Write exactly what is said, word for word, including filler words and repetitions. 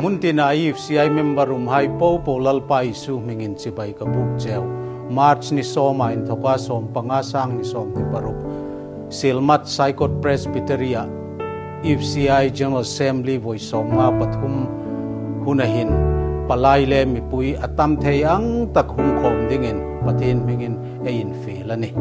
Hmun tina EFCI member umhai popo Lalpa Isu hmingin chibai ka bûk cheu. March ni sawma inthoka sawmpanga, sâng hni sawmhni paruk, Sielmat Saikot Presbytery-a EFCI General Assembly vawi sawmnga pathum huna hin palai le mipui a tam thei ang tak hung khawm dingin Pathien hmingin ei infiel a nih.